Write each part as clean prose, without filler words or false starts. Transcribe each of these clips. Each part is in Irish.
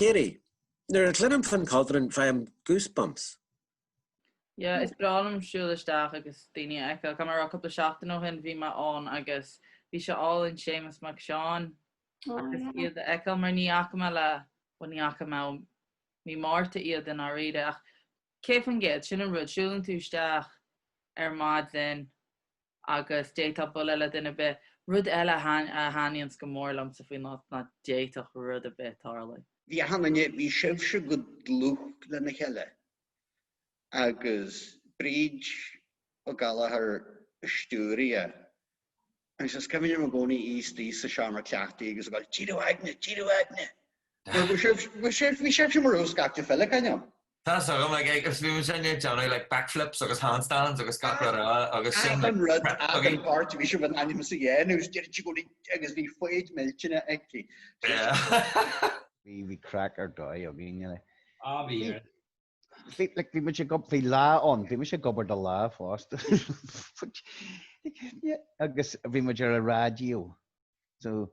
Katie, nuair a chluinim faoin Chultúrlann faighim goosebumps. Yeah, is breá liom siúl isteach agus daoine a fheiceáil. Caithfidh mé a rá cúpla seachtain ó shin bhí mé ann agus bhí sé álainn Séamus Mac Seáin agus iad a fheiceáil mar ní fhaca mé le, bhuel ní fhaca mé ó mí Márta iad i ndáiríre ach 100% sin an rud, siúlann tú isteach ar maidin agus d'fhéadfá bualadh le duine ar bith. Rud eile a thaitníonns go mór liomsa faoin áit ná d'fhéadfadh rud ar bith tarlú. Bhí achan duine, bhí sibhse go dlúth lena chéile agus Bríd Ó Gallchóir a stiúraigh é agus is cuimhin liom i gcónaí í istigh sa seomra cleachtaidh agus ag dul, Díriú aigne, díriú aigne! Mar bhí sibh, bhí sibh, bhí sibhse mar scaifte feileacáin ann. Tá a fhios agam, like, agus bhí muid ag déanamh like backflips agus handstands agus gach rud eile agus sin like Achan rud, prep achan againn. páirt a bhí sibh in ainm is a dhéanamh agus deireadh sí i gcónaí agus bhí foighid millteanach aici. Yeah. Bhí, bhí craic ar dóigh againn, like. Ah, bhí. Bhí, like, bhí muid ag ob-, bhí lá ann, bhí mise ag obair do Lá fosta. Agus bhí muid ar an raidió. So,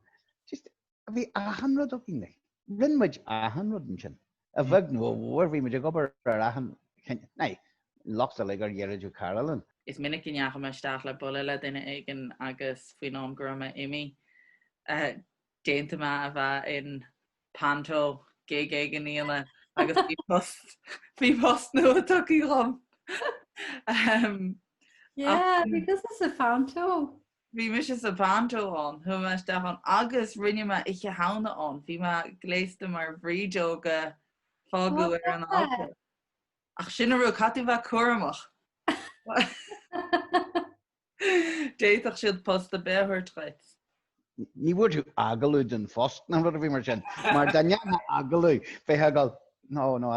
just, bhí achan rud againn, like. Rinne muid achan rud ansin. A bheag nó a mhór, bhí muid ag obair ar achan, nay, lucht uilig ar Ghearóid Ó Cairealláin. Is minic go ndeachaigh mé isteach le bualadh le duine éigin agus faoin am go raibh mé imithe, déanta mé a bheith in panto gig éigin a dhéanamh agus bhí post, bhí post nua tugtha dhom. Yeah, bhí tusa sa phanto. Bhí mise sa panto ann, chuaigh mé isteach ann agus rinne mé Oíche Shamhna ann. Bhí mé gléasta mar bhrídeog a fágadh ar an altóir. Ach sin an rud, caithfidh tú bheith cúramach. D'fhéadfadh siad post ar bith a thabhairt dhuit. Ní bhfuair tú agallamh don phost ná rud ar bith mar sin, mar dá ndéanfá agallamh, bheifeá ag dul, no, no,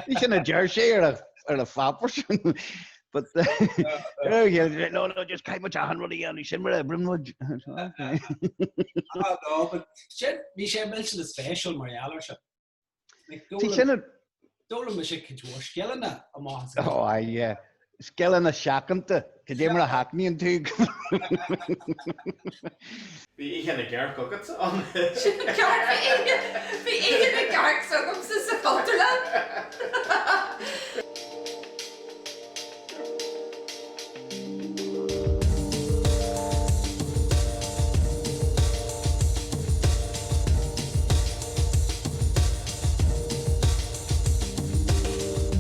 ní sin a deir sé ar ar a pháipéar sin. But no, no, just caithfidh muid achan rud a dhéanamh, sin mar a oibríonn muid. Ah, no, but sin, bhí sé millteanach spéisiúil mar gheall air sin. D'fhoghlaim mise cuid mhór scileanna amach as Oh, aye, yeah. Scileanna seachanta. Cad é mar a sheachnaíonn tú? Bhí Oíche na gCearc agatsa ann. Sin ceart, bhí Oíche na gCearc s'agamsa sa Chultúrlann.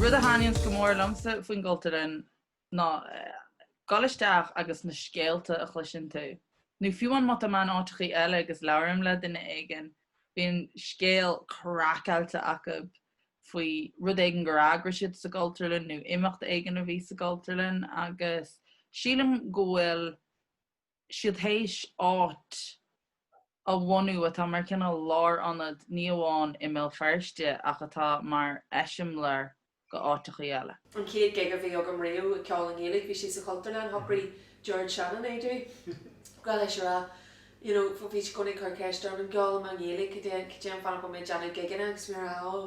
Rud a thaitníonns go mór liomsa faoin gCultúrlann ná dul isteach agus na scéalta a chloiseann tú. Nó fiú amháin má tá mé in áiteachaí eile agus labhraím le duine éigin, bíonn scéal craiceáilte acu faoi rud éigin gur eagraigh siad sa gCultúrlann nó imeacht éigin a bhí sa gCultúrlann agus sílim go bhfuil siad théis áit a bhunú atá mar chineál lárionad ní amháin i mBéal Feirste ach atá mar eiseamláir go áiteachaí eile. An chéad gig a bhí agam riamh ag ceol i nGaeilge, bhí sé sa Chultúrlann, shocraigh George Shannon é domh. Gabh leis a rá, you know, bhí sé i gcónaí ag cur ceist orm an gceolaim i nGaeilge, cad é, cad é an fáth nach bhfuil mé ag déanamh gigeanna agus bhí mé ag rá, oh,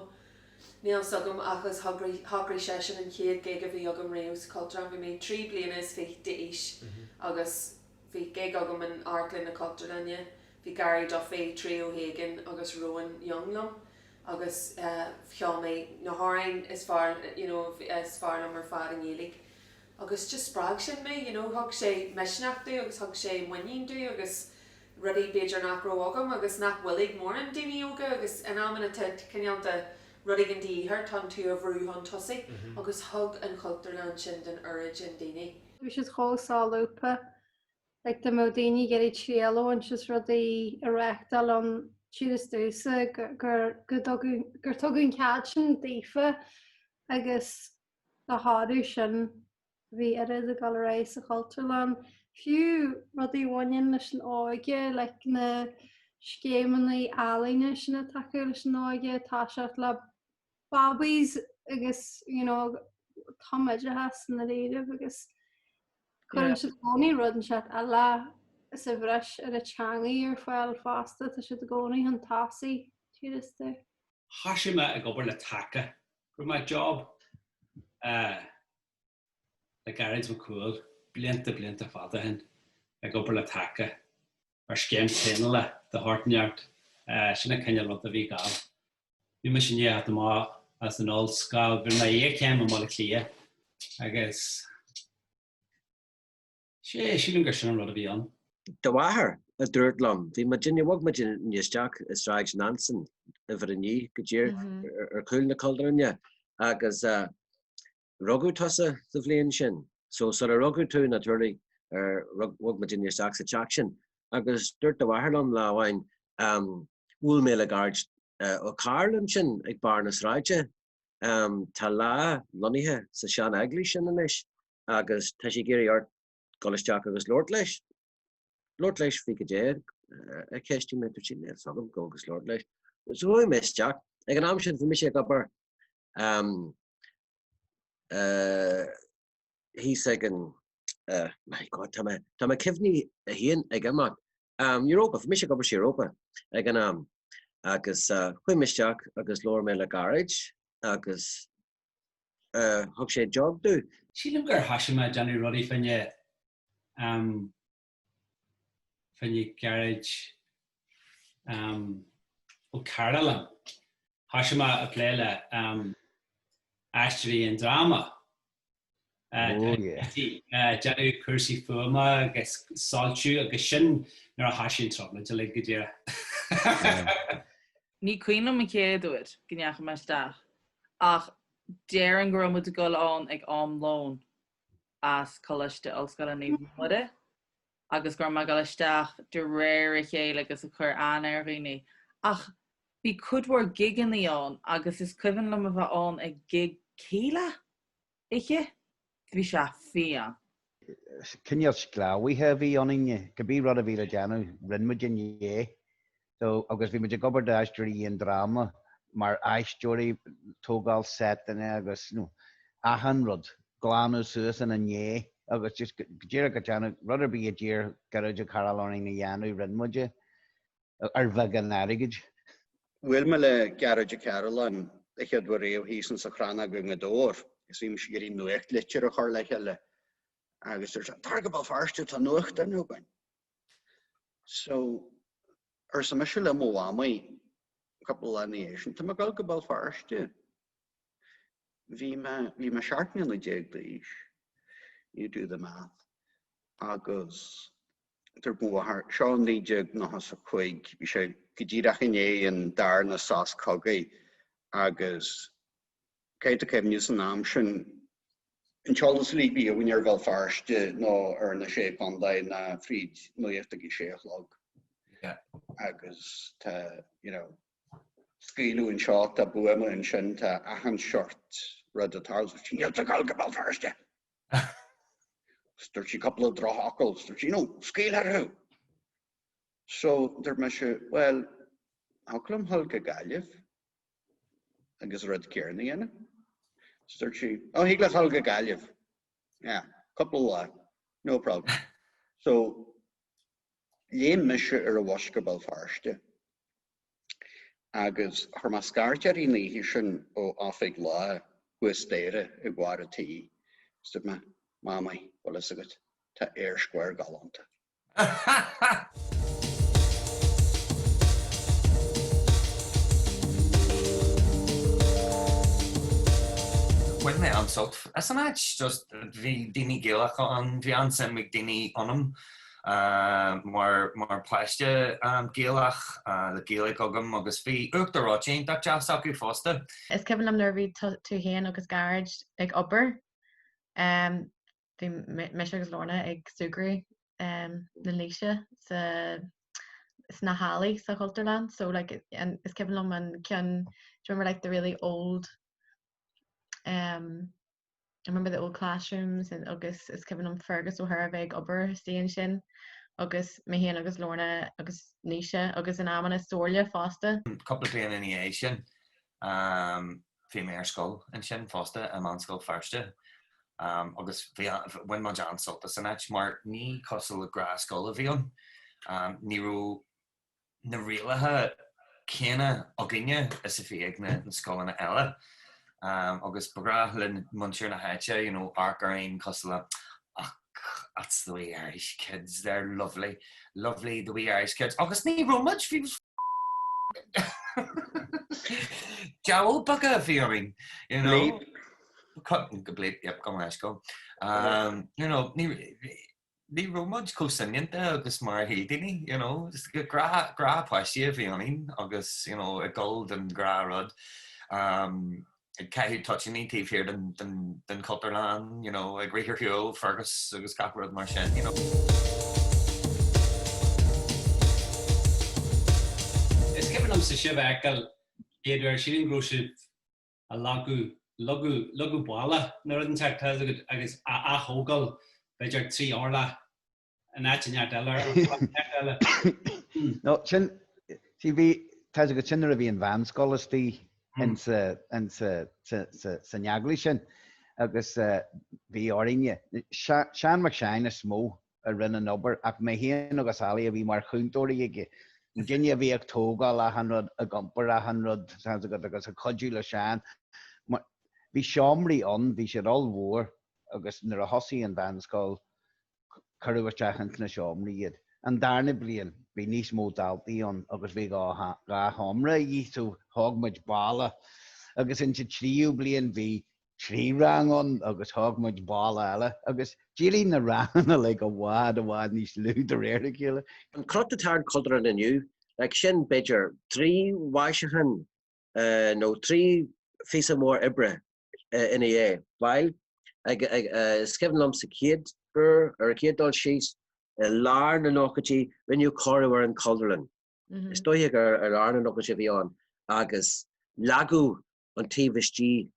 níl fhios agam ach is shocraigh, shocraigh seisean an chéad gig a bhí agam riamh sa Chultúrlann, bhí mé 3 bliana is fiche d'aois agus bhí gig agam in Amharclann na Cultúrlainne, bhí Gary Duffy, Trio Hagan agus Rowan Young liom agus cheol mé na hamhráin is fearr, you know, is fearr liom ar fad i nGaeilge agus just spreag sin mé, you know, thug sé misneach domh agus thug sé muinín domh agus rudaí b'fhéidir nach raibh agam agus nach bhfuil ag mórán daoine óga agus in amanna tá cineál de rud éigin de dhíth ort chun tú a bhrú chun tosaigh agus thug an Chultúrlann sin don oiread sin daoine. Bhí siad chomh solúbtha, like dá mbeadh daoine ag iarraidh triail a bhaint as rudaí a reáchtáil ann, siar is domhsa gur gur tugadh an cead sin daofa agus dá thoradh sin bhí oiread ag dul ar aghaidh sa Chultúrlann. Fiú rudaí a bhaineann leis an óige, like na scéimeanna ealaíne sin atá acu leis an óige, toiseacht le Babaís agus you know tumoideachas i ndáiríribh agus cuireann siad i gcónaí rud inteacht eile sa bhreis ar an teangaidh ar fáil fosta, tá siad i gcónaí chun tosaigh, tír is tú. Thoisigh mé ag obair le Taca, go raibh mé job le Gearóid Mac Cumhaill blianta blianta fada ó shin ag obair le Taca ar scéim traenála de shórt inteacht. Sin an cineál rud a bhí ag gabháil. Bhí mise i ndiaidh theacht amach as an ollscoil, bhí mé iarchéim i mBaile Átha Cliath agus sé, sílim gur sin an rud a bhí ann. Do mháthair a dúirt liom, bhí muidinne, bhog muidinne isteach i Sráid Nansen, uimhir 9, go díreach ar chúl na Cultúrlainne agus rugadh tusa sa bhliain sin. So sular rugadh tú, naturally, bhog muidinne isteach sa teach sin. Agus dúirt do mháthair liom lá amháin, bhuail mé le Gearóid Ó Cearúil ansin ag barr na sráide. Tá Lá lonnaithe sa sean-eaglais sin anois agus tá sé ag iarraidh ort dul isteach agus labhairt leis. Labhairt leis faoi cad é, a cheistigh mé, dúirt sí, níl a fhios agam, gabh agus labhairt leis. So chuaigh mé isteach. Ag an am sin bhí mise ag obair thíos ag an, my God, tá mé, tá mo chuimhní féin ag imeacht. Europa, bhí mise ag obair sa Europa ag an am agus chuaigh mé isteach agus labhair mé le Gearóid agus thug sé job domh. Sílim gur thoisigh mé ag déanamh rudaí fá choinne, fá choinne Gearóid Ó Cairealláin. Thoisigh mé ag plé le Aisteoirí an Dráma. Déanamh cúrsaí fuaime agus soilsiú agus sin nuair a thoisigh an trioblóid uilig go díreach. Ní cuimhin liom an chéad uair go ndeachaigh mé isteach ach déarfainn go raibh muid ag dul ann ag am lóin as Coláiste Ollscoile Naomh Muire agus go raibh mé ag dul isteach de réir a chéile agus ag cur aithne ar dhaoine. Ach bhí cuid mhór gigeannaí ann agus is cuimhin liom a bheith ann ag gig Kíla? Oíche? Bhí sé fiáin. Cineál sclábhaithe a bhí ionainne, cibé rud a bhí le déanamh, rinne muid é. So, agus bhí muid ag obair d'Aisteoirí an Dráma mar aisteoirí, tógáil seiteanna agus, you know, achan rud, glanadh suas ina ndiaidh agus just go díreach ag déanamh rud ar bith a d'iarr Gearóid Ó Cairealláin orainn a dhéanamh, rinne muid é ar bheagán airgid. Bhuail mé le Gearóid Ó Cairealláin an chéad uair riamh thíos insa Chrannóg i nGaoth Dobhair agus bhí mise ag iarraidh nuachtlitir a chur le chéile agus dúirt sé, Tar go Béal Feirste, tá nuachtán againn. So, arsa mise le mo mhamaí cúpla lá ina dhiaidh sin, tá mé ag dul go Béal Feirste. Bhí mé, bhí mé 17 mbliana d'aois, you do the math, agus dúirt mo mháthair, seo 1995, bhí sé go díreach i ndiaidh an darna sos cogaidh agus caithfidh tú cuimhneamh san am sin, an t-eolas uilig a bhí againn ar Bhéal Feirste nó ar na Sé Chontae ná fríd nuacht ag a sé a chlog. Agus tá, you know, scaoileadh anseo, tá buama ansin, tá achan seort rud ag tarlú. Níl tú ag dul go Béal Feirste! Dúirt sí cúpla drochfhocal, dúirt sí, no, scaoilfear thú! So, dúirt mise, well, thiocfadh liom dhul go Gaillimh. agus an rud céanna a dhéanamh. So dúirt sí, oh, thig leat dhul go Gaillimh. Yeah, cúpla lá, no problem. So, léim mise ar an bhus go Béal Feirste agus chuir mé scairt uirthi an oíche sin ó oifig Lá thuas staighre ag barr an tí. Is dúirt mé, Mamaí, bhfuil fhios agat, tá Eyre Square galánta. Bhain mé an-sult as an áit, just bhí daoine Gaelacha ann, bhí an-suim ag daoine ionam mar mar páiste Gaelach le Gaeilge agam agus bhí uachtar reoite iontach deas acu fosta. Is cuimhin liom nuair a bhí tú féin agus Gearóid ag obair, Bhí mise agus Lorna ag súgradh na Laoise sa sna hallaí sa Chultúrlann so like an is cuimhin liom an ceann do you remember like the really old um I remember the old classrooms and agus is cuimhin liom Fergus O'Hare a bheith ag obair istigh ansin agus mé féin agus Lorna agus Naoise agus in amanna Somhairle fosta. Cúpla bliain ina dhiaidh sin um Bhí mé ar scoil ansin fosta, i Meánscoil Feirste, agus bhí, bhain muid an-sult as an áit mar ní cosúil le gnáthscoil a bhí ann. Ní raibh na rialacha céanna againne is a bhí ag na scoileanna eile. Agus ba ghnách le muintir na háite, you know, amharc orainn cosúil le ach that's the wee Irish kids, they're lovely, lovely the wee Irish kids. Agus ní raibh muid, bhí. Diabhail beaga a bhí orainn, you know. Go bleep, yep, gabh mo leithscéal. Um, you know, ní ní raibh muid chomh soineanta agus mar a shíl daoine, you know, just gnáth gnáthpháistí a bhí ionainn agus, you know, ag gabháil don ghnáthrud. Um, ag caitheamh toitíní taobh thiar den, den, den Chultúrlann, you know, ag rith ar shiúl Fergus agus gach rud mar sin, you know. Is cuimhin liomsa sibh a fheiceáil chéad uair, sílim go raibh sibh ag leagadh, leagadh, leagadh balla nó rud inteacht, tá a fhios agat, agus á aththógáil b'fhéidir 3 orlach in áit inteacht eile, ar áit inteacht eile. No, sin, see bhí, tá a fhios agat, sin nuair a bhí an mheánscoil istigh insa, insa, sa, sa, san eaglais sin agus bhí orainne, Seán Mac Seáin is mó a rinne an obair ach mé féin agus Ali a bhí mar chúntóirí aige. Muidinne a bhí ag tógáil achan rud, ag iompar achan rud, tá a fhios agat, agus ag cuidiú le Seán. Bhí seomraí ann, bhí siad ollmhór agus nuair a thosaigh an mheánscoil cuireadh isteach ins na seomraí iad. An darna bliain bhí níos mó daltaí ann agus bhí dhá sheomra a dhíth so thóg muid balla agus insa tríú bliain bhí 3 rang ann agus thóg muid balla eile agus d'éirigh na ranganna like i bhfad i bhfad níos lú de réir a chéile. An crot atá ar an Chultúrlann inniu, like sin b'fhéidir 3 mhaisiúchán nó 3 phíosa mór oibre ina dhiaidh. Bhail, is cuimhin liom sa chéad uair, ar an chéad dul síos, i lár na nóchaidí, rinneadh cóiriú ar an Chultúrlann. Is dóiche gur i lár na nóchaidí a bhí ann agus leagadh an taobh istigh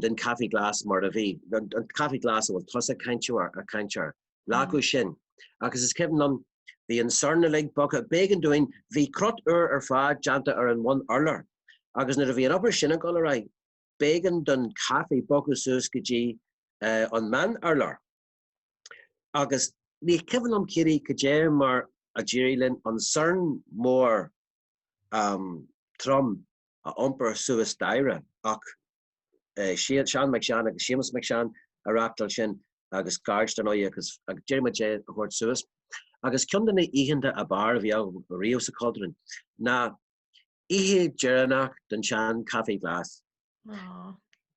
den Caife Glas mar a bhí, an Caife Glas a bhfuil tusa ag caint air, caint air. Leagadh sin. Agus is cuimhin liom, bhí an sorn uilig bogtha, b'éigean dúinn, bhí crot úr ar fad déanta ar an bhun urlár agus nuair a bhí an obair sin ag dul ar aghaidh, b'éigean don chaife bogadh suas go dtí an meán urlár. Agus ní cuimhin liom céard cad é mar a d'éirigh linn an sorn mór trom a iompar suas staighre ach Seán Mac Seáin agus Séamus Mac Seáin a reáchtáil sin agus Gearóid dar ndóigh agus d'éirigh muid é a thabhairt suas. Agus ceann de na oícheanta ab fhearr a bhí agam riamh sa Chultúrlann ná oíche dheireanach den sean Caife Glas.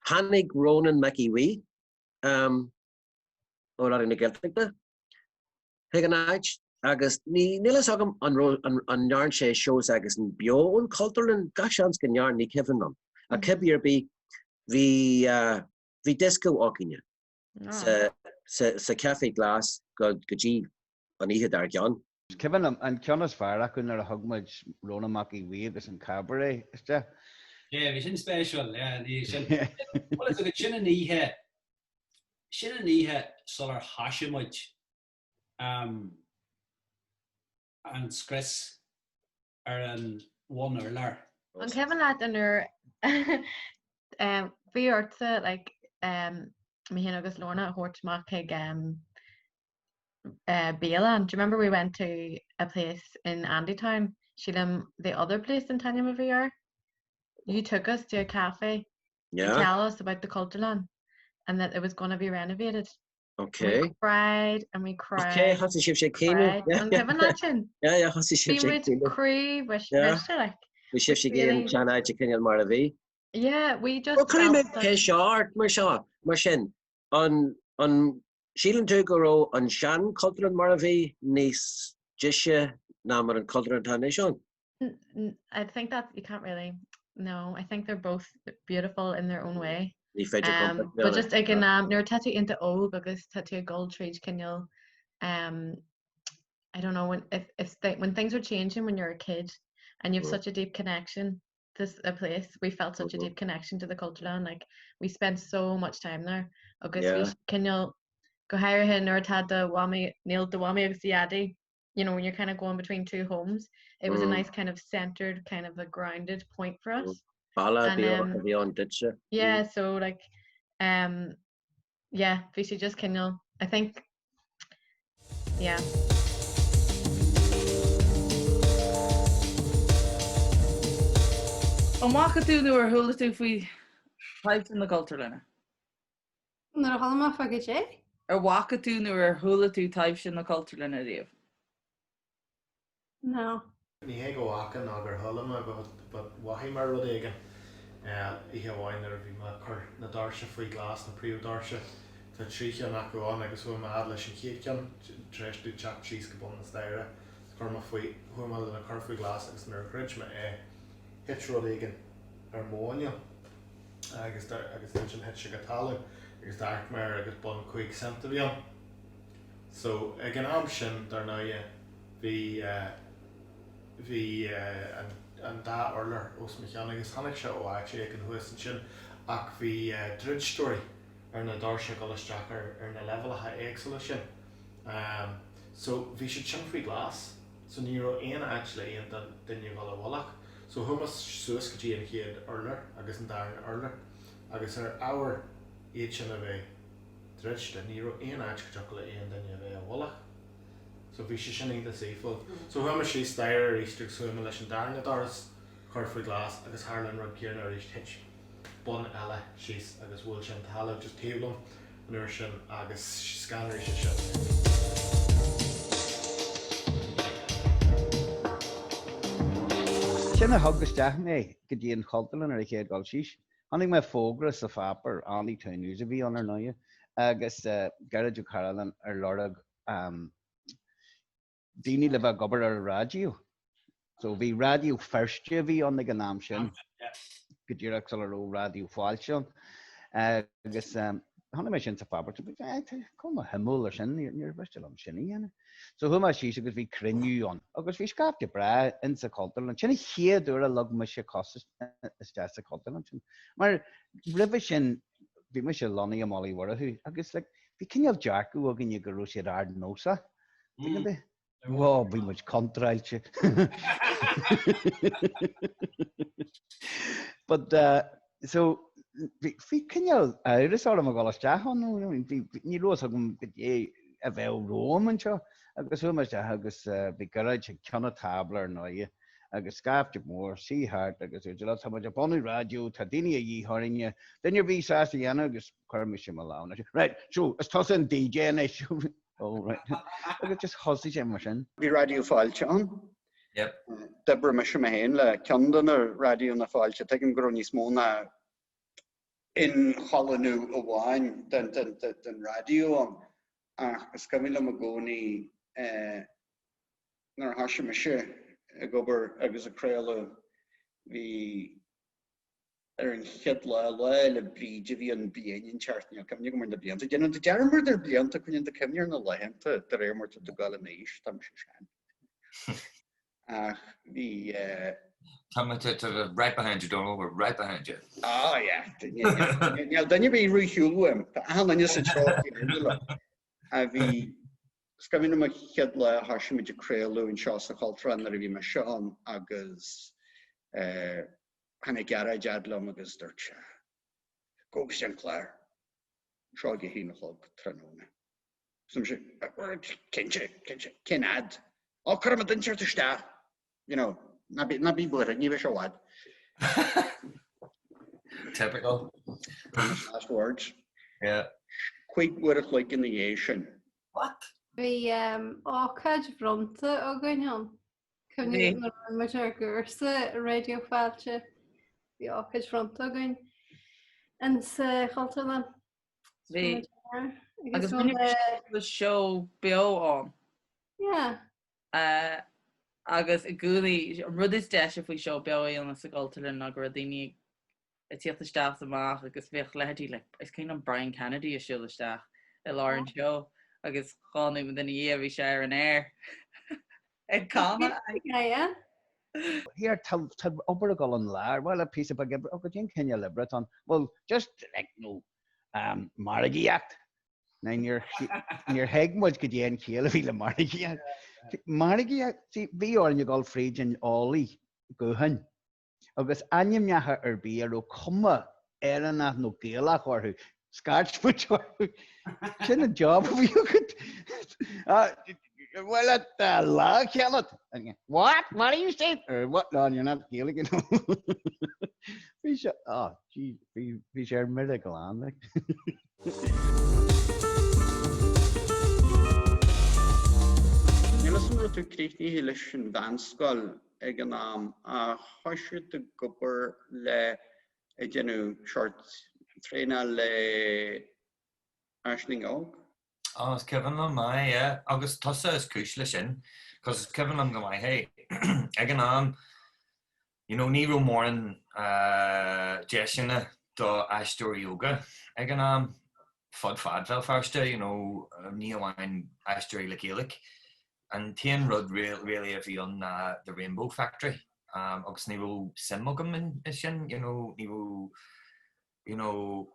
Tháinig Rónán Mac Aodha Bhuí ó Raidió na Gaeltachta chuig an áit agus ní níl fhios agam an raibh an an ndearn sé seó s'aigesan beo ón Chultúrlann, gach seans go ndearn, ní cuimhin liom. Ach cibé ar bith bhí bhí dioscó againne sa sa sa Café Glas go go dtí an oíche dár gcionn. Is cuimhin liom an ceann is fearr acu nuair a thug muid Rónán Mac Aodha Bhuí agus an Cabaret isteach. Yeah, bhí sin spéisiúil, yeah, bhí sin. Bhuel, is agat sin an oíche Sin an oíche sular thoisigh muid an scrios ar an bhun-urlár. An cuimhin leat an uair bhí ortsa like mé féin agus Lorna a thabhairt amach chuig bialann? Do you remember we went to a place in Andytown? Sílim the other place an t-ainm a bhí air. You took us to a cafe Yeah. To tell us about the Cultúrlann and that it was going to be renovated. Okay. We cried and we cried. Okay, thosaigh sibhse ag caoineadh. An cuimhin leat sin? Yeah, yeah, thosaigh sibhse ag caoineadh. Bhí muid croíbhriste like. Bhí sibhse ag iarraidh an tsean-áit a choinneáil mar a bhí. Yeah, we just Well, cuirfidh mé ceist seo ort mar seo, mar sin, an, an, síleann tú go raibh an sean-Chultúrlann mar a bhí níos deise ná mar an Cultúrlann atá anois ann? I think that you can't really no I think they're both beautiful in their own way. Ní féidir um, but just ag an am nuair tá tú iontach óg agus tá tú ag dul tríd cineál um, I don't know when if, if th when things are changing when you're a kid and you have mm. such a deep connection to a place we felt such mm -hmm. a mm-hmm. deep connection to the Cultúrlann like we spent so much time there agus yeah. cineál go háirithe nuair atá do mhamaí níl do mhamaí agus do dhaidí you know, when you're kind of going between two homes, it was mm. a nice kind of centered, kind of a grounded point for us. Baile um, bhí ann duitse. Yeah, mm. so like um yeah, bhí sé just cineál I think yeah. An bhfaca tú nó ar chuala tú faoi taibhse na Cultúrlainne? Nuair a chuala mé fá goidé? Ar bhfaca tú nó ar chuala tú taibhse na Cultúrlainne riamh? No. Ní hé go bhfaca ná gur chuala mé but mhothaigh mé rud éigin oíche amháin nuair a bhí mé ag cur na doirse faoi ghlas, na príomhdhoirse. Tá 3 cheann acu ann agus chuaigh mé fhad leis an chéad cheann tar éis domh teacht síos go bun na staighre. Chuir mé faoi, chuaigh mé lena chur faoi ghlas agus nuair a dhruid mé é thit rud éigin ar mo mhuineál agus agus ansin thit sé go talamh agus d'amharc mé air agus bonn 5 cent a bhí ann. So ag an am sin dar ndóighe bhí bhí an an dá urlár os mo chionn agus tháinig sé ó áit éigin thuas ansin ach bhí druideoirí ar na doirse ag dul isteach ar ar na leibhéalacha éagsúla sin. So bhí siad sin faoi ghlas so ní raibh aon áit le aon duine dhul i bhfolach. So chuaigh mé suas go dtí an chéad urlár agus an darna urlár agus ar ábhar iad sin a bheith druidte ní raibh aon áit go dtiocfadh le aon duine a bheith i bhfolach. So bhí sé sin iontach saoithiúil. So chuaigh mé síos staighre arís agus chuaigh mé leis an darna doras a chur faoi ghlas agus tharla an rud céanna arís, thit bonn eile síos agus bhuail sé an talamh just taobh liom an uair sin agus scanraigh sé sin mé. Sin a thug isteach mé go dtí an Chultúrlann ar an chéad dul síos. Chonaic mé fógra sa pháipéar, Town News a bhí ann ar ndóighe, agus Gearóid Ó Cairealláin ar lorg daoine le bheith ag obair ar an raidió. So bhí Raidió Feirste a bhí ann ag an am sin, go díreach sula raibh Raidió Fáilte ann. Agus chonaic mé sin sa pháipéar, so bhí tá cuma shuimiúil ar sin, níor mhiste liom sin a dhéanamh. So chuaigh mé síos agus bhí cruinniú ann agus bhí scaifte breá in sa Chultúrlann. Sin an chéad uair a leag mise cos isteach sa Chultúrlann sin. Mar roimhe sin bhí mise lonnaithe i mBaile Uí Mhurchú agus like, bhí cineál dearcadh againne go raibh siad ardnósach. Tuigeann tú? Ó, bhí muid contráilte. But uh, so bhí cineál amhras orm a dhul isteach ann, ní raibh fhios agam goidé a bheadh romham anseo agus chuaigh mé isteach agus bhí Gearóid ag ceann an tábla ar ndóighe agus scaifte mór suí thart agus dúirt sé tá muid ag bunú raidió, tá daoine a dhíth orainne, duine ar bith sásta a dhéanamh agus chuir mise mo lámh in airde. Right, so is tusa an DJ anois. Oh, right. Agus just thosaigh sé mar sin. Bhí Raidió Fáilte ann. Yep. D'oibrigh mise mé féin le ceann de na raidiónna Fáilte. Tuigim go raibh níos mó ná ionchollánú amháin den raidió ann ach is cuimhin liom i gcónaí nuair a thoisigh mise ag obair agus ag craoladh bhí ar an chéad lá, Lá Fhéile Bríde a bhí ann bliain inteacht, níl cuimhne agam ar na blianta. Déanann tú dearmad ar blianta, coinníonn tú cuimhne ar na laethanta de réir mar tá tú ag dul in aois, tá mise sean. Ach bhí. Tá muid right behind you, Donal, we're right behind you. Ah, yeah. Níl duine ar bith róshiúl uaim. Tá achan duine sa treo céanna liom. A bhí, is cuimhin liom an chéad lá a thoisigh muid ag craoladh anseo sa Chultúrlann nuair a bhí mise ann agus eh, Tháinig Gearóid fhad liom agus dúirt sé, Gabh agus déan clár. Seo ag a haon a chlog tráthnóna. So mise, Cinnte, cinnte, cén fhad? Ó, cuirfidh muid duine inteacht isteach. You know, ná bí, ná bí buartha, ní bheidh sé i bhfad. Typical. Famous last words. Yeah. Cuig uair a chloig ina dhiaidh sin. What? Bhí ócáid bhronnta againn ann. Cuimhním nuair a rinne muid ár gcúrsa i Raidió Fáilte, bhí ócáid bhronnta againn in sa Chultúrlann. Bhí. Agus rinne seó beo ann. Yeah. Uh, agus i gcónaí, an rud is deise faoi seó beo a dhéanamh sa gCultúrlann ná go raibh daoine ag tíocht isteach is amach agus bhíodh leithéidí like is cuimhin liom Brian Kennedy ag siúl isteach i lár an tseó agus dhá nóiméad ina dhiaidh bhí sé ar an aer ag canadh. Here, tá tá obair ag dul an lá, well, a píosa beag oibre, oh, goidé an cineál oibre atá ann? Well, just like, no, um, margaíocht. Now, níor níor thuig muid goidé an chiall a bhí le margaíocht. Margaíocht, see, bhí orainn ag dul fríd an eolaí gutháin. agus ainmneacha ar bith a raibh cuma Éireannach nó Gaelach orthu, scairt muid orthu. Sin an job a bhí agat. Well, at the lá cheanat. What? What are you saying? Or what? No, you're not Gaelic. You know. Bhí sé, oh, gee, bhí bhí sé ar mire glan. Like. Níl a fhios agam an raibh tú críochnaithe leis an mheánscoil. ag an am ach thoisigh tú ag obair le ag déanamh sórt traenáil le Aisling Óg. Ó, is cuimhin liom, aye, yeah. Agus tusa is cúis leis sin, 'cause is cuimhin liom go maith é. Ag an am, you know, ní raibh mórán deiseanna do aisteoirí óga ag an am, fud fad Bhéal Feirste, you know, ní amháin aisteoirí le Gaeilge. An t-aon rud really a bhí ann ná The Rainbow Factory, agus ní raibh suim agam in sin, you know, ní raibh, you know,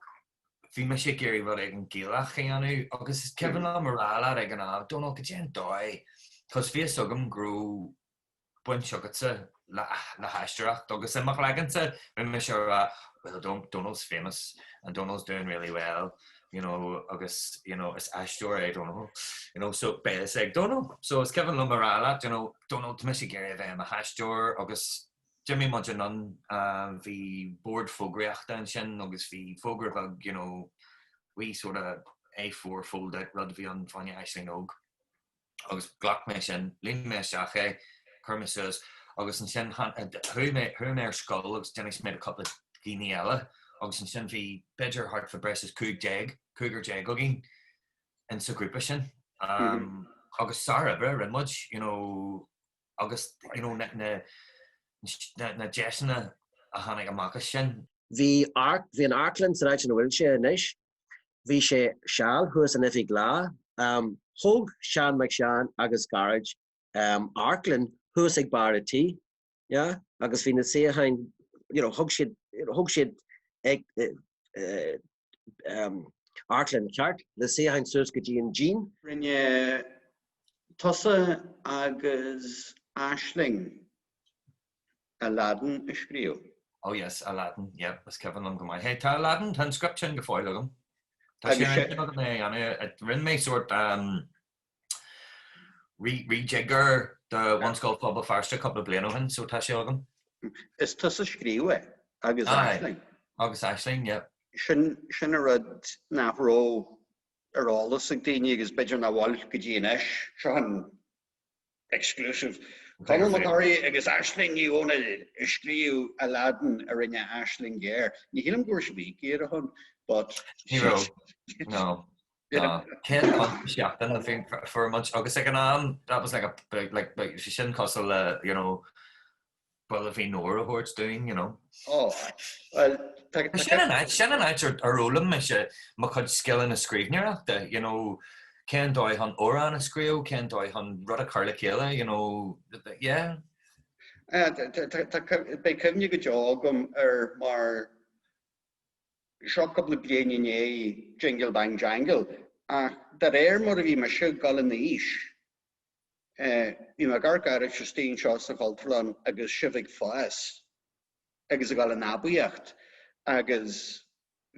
bhí mise ag iarraidh rud éigin Gaelach a dhéanamh agus is cuimhin liom a rá leat ag an am, Dónal, cad é an dóigh, cos bhí fhios agam go raibh baint agatsa le haisteoireacht agus i mo chloigeannsa bhí mise ag rá, well Dónal's famous and Dónal's doing really well, you know, agus you know, is aisteoir é Dónal, you know, so beidh fhios ag Dónal. So is cuimhin liom a rá leat, you know, Dónal, tá mise ag iarraidh a bheith i mo haisteoir agus D'imigh muid anonn, bhí bord fógraíochta ansin agus bhí fógra beag, you know, wee sort of A4 fold out rud a bhí ann fá choinne Aisling Óg agus ghlac mé sin, líon mé isteach é, chuir mé suas agus ansin chuaigh mé, chuaigh mé ar scoil agus d'inis mé do cúpla daoine eile agus ansin bhí b'fhéidir thart fá breis is 15, cúigear déag againn in sa ghrúpa sin agus sár-obair a rinne muid, you know, agus you know na na deiseanna a tháinig amach as sin. Bhí bhí an amharclann san áit ina bhfuil sé anois, bhí sé seal thuas in Oifig Lá. Thóg Seán Mac Seáin agus Gearóid amharclann thuas ag barr a' tí, yeah, agus bhí na suíocháin, you know, thug siad, thóg siad ag amharclann ceart le suíocháin suas go dtí an díon. Rinne tusa agus Aisling Aladdin a scríobh. Oh yes, Aladdin, yeah, is cuimhin liom go maith é. Tá Aladdin, tá an script sin go fóill agam. Tá sé ar intinn agam é a dhéanamh. Rinne mé sórt rejigger do Bhunscoil Phobal Feirste cúpla bliain ó shin, so tá sé agam. Is tusa a scríobh é, agus Aisling. Agus Aisling, yeah. Sin, sin an rud nach raibh ar eolas ag daoine agus b'fhéidir nach bhfuil go dtí anois. Seo an exclusive. Conall Mac Corraidh agus Aisling Ní Dhomhnaill a scríobh Aladdin a rinne Aisling Ghéar. Ní shílim go raibh sibh íoctha ar a shon, but. Ní raibh, no. £100 sa seachtain a bhí fuair muid agus ag an am that was like a big like like sé sin cosúil le you know buille faoin ndoor a thabhairt dúinn you know. Oh, well, tá, tá, Sin an áit, sin an áit ar ar fhoghlaim mise mo chuid scileanna scríbhneoireachta, you know, cén dóigh chun amhrán a scríobh, cén dóigh chun rud a chur le chéile, you know, yeah. Eh, tá, tá, tá, beidh cuimhne go deo agam ar mar seo cúpla bliain i ndiaidh Jingle Bang Jangle ach de réir mar a bhí mise ag dul in aois, bhí mé ag amharc oraibhse istigh anseo sa Chultúrlann agus sibh ag fás agus ag dul in aibíocht agus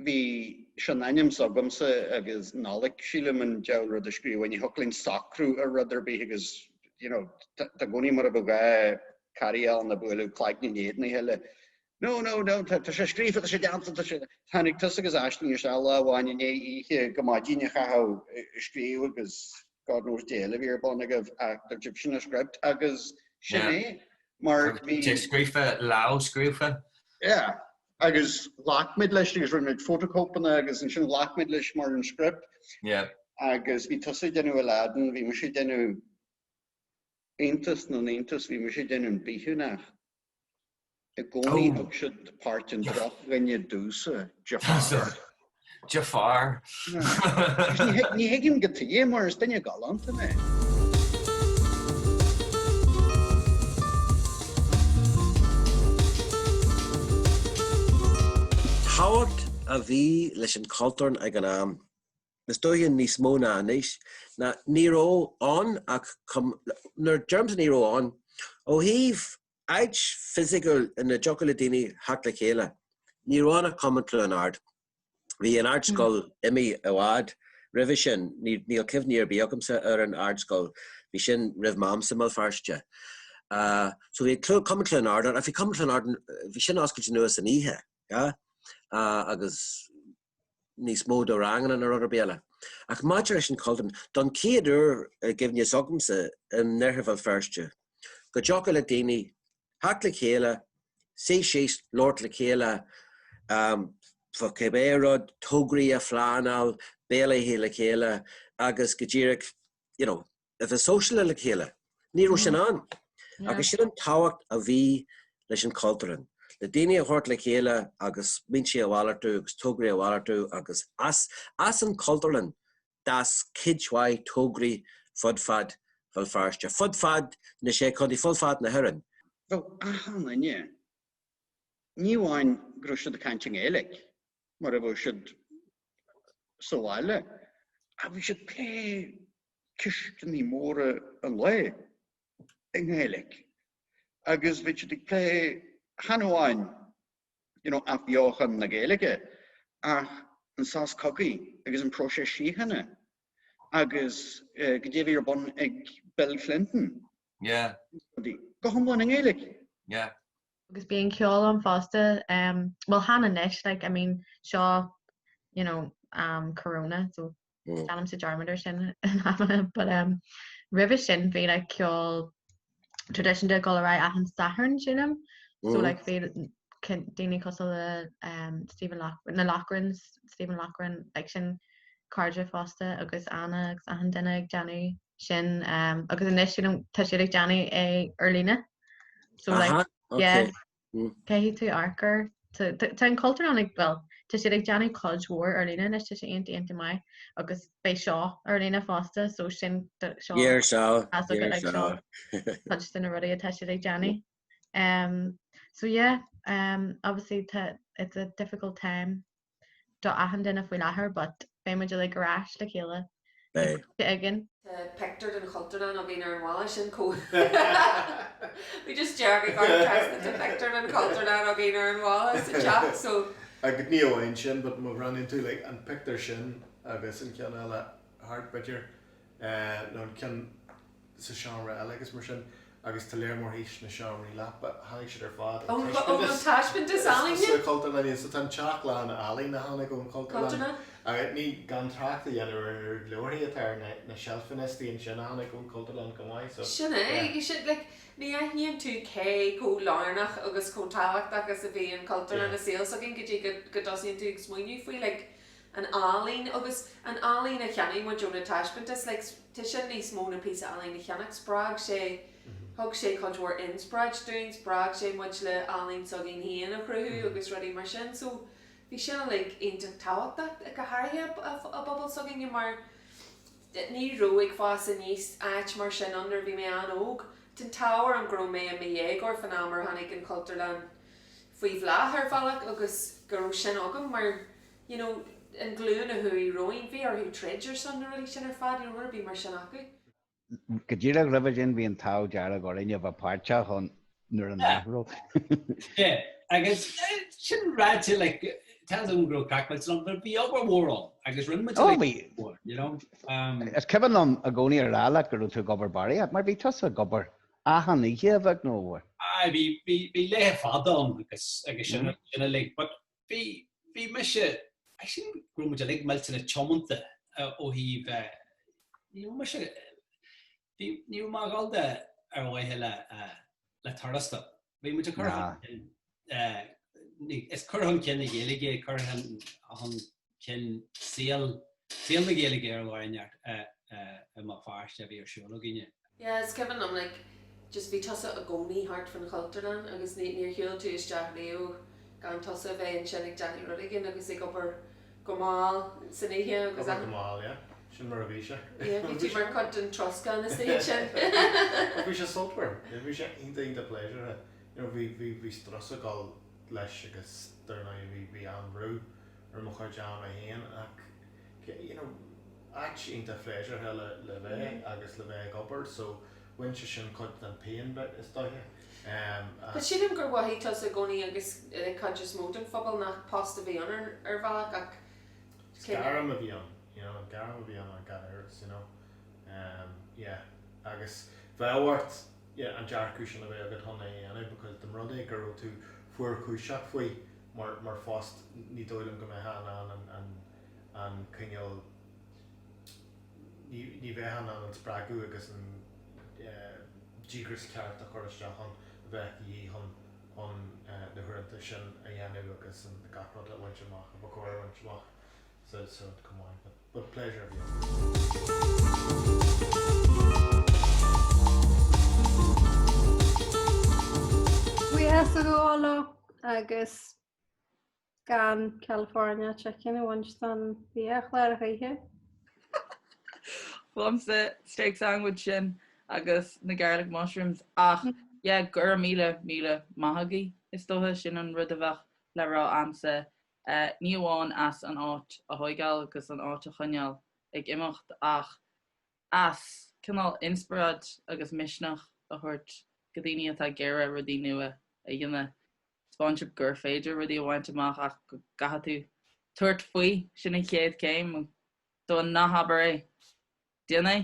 bhí sé in ainm s'agamsa agus Nollaig, sílim, an diabhal rud a scríobh, ní thiocfadh linn socrú ar rud ar bith agus you know, tá i gcónaí mar a bheadh gá carraí ann ag bualadh cloigne in éadan a chéile. No, no, no, tá sé scríofa, tá sé déanta, tá sé... Tháinig tusa agus Aisling isteach lá amháin i ndiaidh oíche go maidin a chaitheamh ag scríobh agus God knows cad é eile a bhí ar bun agaibh ach dúirt sibh sin an script agus sin é mar bhí... Sé scríofa, lámhscríofa. Yeah, agus ghlac muid leis agus rinne muid fótachóipeanna agus ansin ghlac muid leis mar an script. Yeah. Agus bhí tusa ag déanamh Aladdin, bhí mise ag déanamh Iontas na n-iontas, bhí mise ag déanamh an bithiúnach. I gcónaí thug siad páirt an drochdhuine domhsa, Jafar. Jafar. Ní thuigim cad chuige mar is duine galánta mé. Tábhacht a bhí leis an Chultúrlann ag an am, is dóiche níos mó ná anois, ná ní raibh ann ach, nuair a deirimse ní raibh ann, ó thaobh áit fisiciúil ina dtiocfadh le daoine theacht le chéile. Ní raibh ann ach Cumann Chluain Ard. Bhí an Ardscoil imithe i bhfad roimhe sin, níl cuimhní ar bith agamsa ar an Ardscoil, bhí sin roimh m'amsa i mBéal Feirste. So bhí Cumann Chluain Ard ann, ach bhí Cumann Chluain Ard, bhí sin oscailte anuas san oíche, yeah? Agus níos mó de ranganna ná rud ar bith eile. Ach maidir leis an Chultúrlann, don chéad uair i gcuimhne s'agamsa i nOirthear Bhéal Feirste, go dtiocfadh le daoine. Theacht le chéile, suí síos, labhairt le chéile fá cibé rud, tograí a phleanáil, béile a ithe le chéile agus go díreach, you know, a bheith sóisialta le chéile. Ní raibh sin ann. Agus sin an tábhacht a bhí leis an Chultúrlann, le daoine a thabhairt le chéile agus smaointe a mhalartú agus tograí a mhalartú agus as, as an Chultúrlann d'fhás cuid mhaith tograí fud fad Bhéal Feirste, fud fad na Sé Chontae, fud fad na hÉireann. Bheadh achan duine, ní amháin go raibh siad ag caint i nGaeilge, mar a bheadh siad sa bhaile, ach bhí siad ag plé ceisteanna móra an lae i nGaeilge agus bhí siad ag plé chan amháin you know, athbheochan na Gaeilge ach an sos cogaidh agus an próiseas síochána agus goidé a bhí ar bun ag Bill Clinton. Yeah. Go hiomlán i nGaeilge. Yeah. Agus bíonn ceol ann fosta, um, well chan anois, like, I mean, seo, you know, um, Corona, so mm. Déanaimse dearmad ar sin in amanna, but um, roimhe sin bhí like ceol traidisiúnta ag dul ar aghaidh achan Satharn sílim. So mm. like bhí daoine cosúil le um, Stephen Loch na Lochrans, Stephen Loughran, like sin cairde fosta agus Anna agus achan duine ag déanamh sin um, agus anois sílim tá siad ag déanamh é ar líne. So like Aha, okay. yeah, Caithfidh tú amharc air. Tá an Chultúrlann ag, bhuel, tá siad ag déanamh cuid mhór ar líne anois, tá sé iontach iontach maith agus beidh seo ar líne fosta so sin seo Year seo, year seo. Cuid de na rudaí atá siad ag déanamh. Um, so yeah, um, obviously tá, it's a difficult time do achan duine faoi láthair but beidh muid uilig ar ais le chéile Beidh. again. Tá pictiúr den Chultúrlann againn ar an bhalla sin chomh Bhí just dearg ag amharc trasna tá pictiúr den Chultúrlann againn ar an bhalla sa teach so. Agus ní amháin sin but má bhreathnaíonn tú like an pictiúr sin agus an ceann eile thart b'fhéidir nó an ceann sa seomra eile agus mar sin agus tá léar mór thíos sna seomraí leapa. Tháinig siad ar fad ón taispeántas taispeántas ealaíne sa Chultúrlann. So tá an teach lán ealaín a tháinig ón Chultúrlann. Agus ní gan trácht a dhéanamh ar an oiread leabharthaí atá ar na seilfeanna istigh ansin a tháinig ón Chultúrlann chomh maith. So Sin é. Sin, like, ní aithníonn tú cé chomh lárnach agus chomh tábhachtach is a bhí an Chultúrlann i saol s'againn go dtí go dtosaíonn tú ag smaoineamh faoi, like, an ealaín agus an ealaín a cheannaigh muid ó na taispeántais, like, tá sin níos mó ná píosa ealaín a cheannach, spreag sé, thug sé cuid mhór inspioráid dúinn, spreag sé muid le ealaín s'againn féin a chruthú agus rudaí mar sin, so bhí sin uilig iontach tábhachtach, go háirithe i bpobal s'againne mar ní raibh ag fás aníos áit mar sin ann nuair a bhí mé an-óg. Tá an t-ádh orm go raibh mé i mo dhéagóir fán am ar tháinig an Chultúrlann faoi bhláth ar bhealach agus go raibh sin agam mar you know, an ghlúin a chuaigh romhainn, bhí orthu troid ar son na rudaí sin ar fad, you know, rud ar bith mar sin acu. Go díreach roimhe sin bhí an t-ádh dearg orainn a bheith páirteach ann nuair a nach raibh. Yeah, agus sin ráite, like, tá a fhios agam go raibh craic millteanach ann, but bhí obair mhór ann agus rinne muid Oh, bhí. Mhór, you know. Um, Is cuimhin liom i gcónaí a rá leat go raibh tú ag obair barraíocht, mar bhí tusa ag obair achan oíche a bheag nó a mhór. Aye, bhí, bhí, bhí laethe fada ann agus, agus sin, mm. sin uilig, but Bhí, bhí mise, I sílim go raibh muid uilig millteanach tiomanta ó thaobh, ní raibh mise, bhí, ní raibh mé ag dul de ar mhaithe le, le tuarastal. Bhí muid ag cur chun cinn, is cur chun cinn na Gaeilge, cur chun cinn saol, saol na Gaeilge ar lár neart i mBéal Feirste a bhí ar siúl againne. Yeah, is cuimhin liom like just bhí tusa i gcónaí thart fán Chultúrlann agus ní, níor shiúil tú isteach riamh gan tusa a bheith ansin ag déanamh rud éigin agus ag obair go mall san oíche agus Obair go mall, yeah. Sin mar a bhí sé. Yeah, bhí tú mar chuid den troscán is iad sin. Bhí sé sultmhar. Bhí sé iontach iontach pléisiúrtha. You know, bhí, bhí, bhí strus ag dul leis agus dar ndóigh bhí, bhí an-bhrú ar mo chuid ama féin ach you know áit iontach phléisiúrtha le le bheith agus le bheith ag obair so bhain sé sin cuid den pian is dóiche. But sílim gur mhothaigh tusa i gcónaí agus an chuid is mó den phobal nach post a bhí ann ar ar bhealach ach Is gairm a bhí ann, you know, gairm a bhí ann gan amhras, you know. Yeah agus bheadh ort yeah an dearcadh sin a bheith agat chun é a dhéanamh because dá mba rud é go raibh tú fuarchúiseach faoi mar mar phost ní dóigh liom go mbeifeá in ann an an an cineál ní ní bheifeá in ann an spreagadh agus an díograis ceart a chur isteach ann. bheadh de dhíth chun chun na huaireanta sin a dhéanamh agus an gach rud a bhaint amach a ba chóir a bhaint amach sa sa rud chomh maith. But but pléisiúr a bhí ann. Buíochas a ghabháil leo agus gan California chicken a bhaint den bhiachlár a choíche. Liomsa steak sandwich sin agus na garlic mushrooms ach yeah go raibh míle míle maith agaibh is dócha sin an rud a bheadh le rá a'msa. Ní amháin as an áit a thóigeáil agus an áit a choinneáil ag imeacht ach as cineál inspioráid agus misneach a thabhairt go daoine atá ag iarraidh rudaí nua a dhéanamh. Taispeáin sibh gur féidir rudaí a bhaint amach ach go gcaithfidh tú tabhairt faoi, sin an chéad chéim. So ná habair é. Déan é.